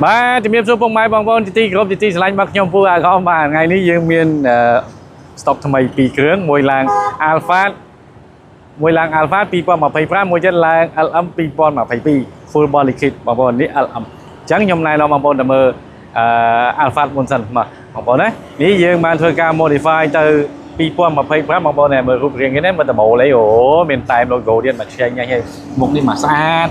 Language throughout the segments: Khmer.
បាទជំរាបសួរពុកម៉ែបងប្អូនជាទីគោរពជាទីស្រឡាញ់របស់ខ្ញុំពូអាកមបាទថ្ងៃនេះយើងមានអឺស្តុកថ្មីពីរគ្រឿងមួយឡើង Alphard មួយឡើង Alphard 2025មួយទៀតឡើង LM 2022 full body kit បងប្អូននេះ LM អញ្ចឹងខ្ញុំណែនាំបងប្អូនទៅមើលអឺ Alphard មុនសិនមកបងប្អូនណានេះយើងបានធ្វើការ modify ទៅ2025បងប្អូនណែមើលរូបរាងគេណាមើលដបូលអីអូមានតែម logo ទៀតមកឆ្ងាញ់ញ៉ាញ់ហើយមុខនេះមកស្អាត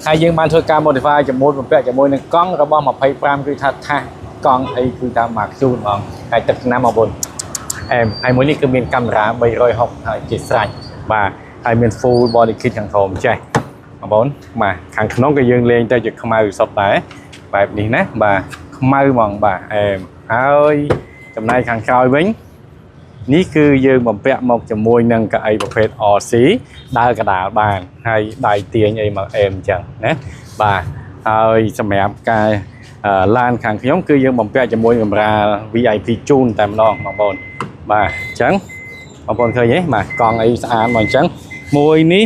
ហើយយើងបានធ្វើការ modify ជាមួយបំពាក់ជាមួយនឹងកង់របស់25គឺថាថាសកង់អីគឺថាមកខ្ជូនហ្មងហើយទឹកឆ្នាំបងប្អូន អែមហើយមួយនេះគឺមានកាមេរ៉ា360ហើយជាស្រេចបាទហើយមាន full body kit ខាងក្រោមចេះបងប្អូនបាទខាងក្នុងក៏យើងលេងទៅជាខ្មៅសុទ្ធដែរបែបនេះណាបាទខ្មៅហ្មងបាទអែមហើយចំណែកខាងក្រោយវិញនេះគឺយើងបំពាក់មកជាមួយនឹងកៅអីប្រភេទ RC ដើរកដាលបានហើយដៃទាញអីមកអែមអញ្ចឹងណាបាទហើយសម្រាប់ការអឺឡានខាងខ្ញុំគឺយើងបំពាក់ជាមួយកម្រាល VIP ជូនតែម្ដងបងប្អូនបាទអញ្ចឹងបងប្អូនឃើញទេបាទកង់អីស្អាតមកអញ្ចឹងមួយនេះ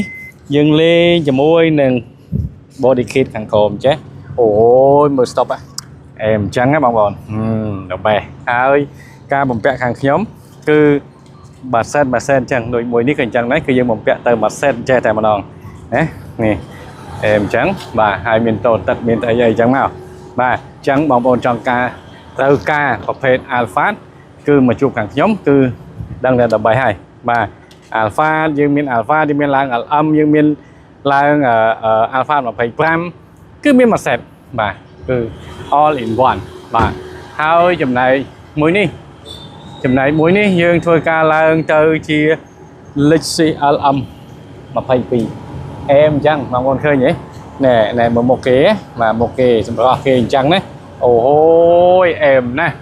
យើងលេងជាមួយនឹង body kit ខាងក្រោមចេះអូយមើល stop ហ៎អែមអញ្ចឹងណាបងប្អូនហឹមដល់បេះហើយការបំពាក់ខាងខ្ញុំគឺបាទ set បាទ set អញ្ចឹងដូចមួយនេះក៏អញ្ចឹងដែរគឺយើងបំពាក់ទៅមួយ set ចេះតែម្ដងណានេះអែមអញ្ចឹងបាទហើយមានតូទឹកមានអីអីអញ្ចឹងមកបាទអញ្ចឹងបងប្អូនចង់ការត្រូវការប្រភេទ Alphard គឺមកជួបខាងខ្ញុំគឺដឹងតែដើម្បីហើយបាទ Alphard យើងមាន Alphard យើងមានឡើង LM យើងមានឡើង Alphard 25គឺមានមួយ set បាទគឺ all in one បាទហើយចំណែកមួយនេះចំណែកមួយនេះយើងធ្វើការឡើងទៅជា Lexus LM 22អែមអញ្ចឹងបងប្អូនឃើញទេណែណែមើលមុខគេបាទមុខគេសម្រស់គេអញ្ចឹងណាអូហូយអែមណាស់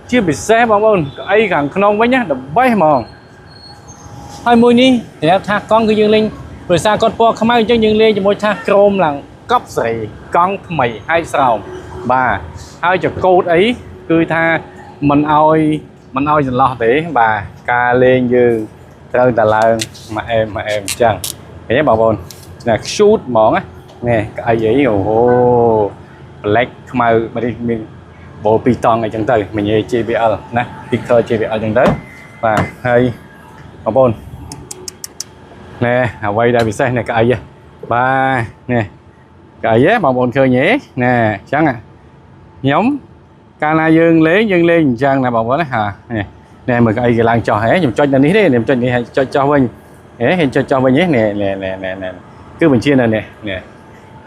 ជាពិសេសបងប្អូនកៅអីខាងក្នុងវិញណាដបេះហ្មងហើយមួយនេះសម្រាប់ថាកង់គឺយើងលេងដោយសារគាត់ពណ៌ខ្មៅអញ្ចឹងយើងលេងជាមួយថាក្រោមឡើងកប់សេរីកង់ថ្មីហើយស្រោមបាទហើយចកោតអីគឺថាមិនអោយមិនអោយចន្លោះទេបាទការលេងយើងត្រូវតែឡើងមកអែមមកអែមអញ្ចឹងឃើញទេបងប្អូនណា shoot ហ្មងណានេះកៅអីអីអូហូ black ខ្មៅមកនេះមានបូលពីរតង់អីចឹងទៅមញេ JBL ណា speaker JBL ចឹងទៅបាទហើយបងប្អូនណែអ្វីដែលពិសេសនេះកៅអីហ៎បាទនេះកៅអីហ៎បងប្អូនឃើញទេណែអញ្ចឹងខ្ញុំកាលណាយើងលេងយើងលេងអញ្ចឹងណាបងប្អូនណាហានេះណែមើលកៅអីគេឡើងចុះហ៎ខ្ញុំចុចនៅនេះទេខ្ញុំចុចនេះឲ្យចុចចុះវិញហេឃើញចុចចុះវិញទេនេះនេះនេះនេះគឺបញ្ជានៅនេះនេះ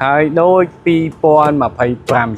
ហើយដូច2025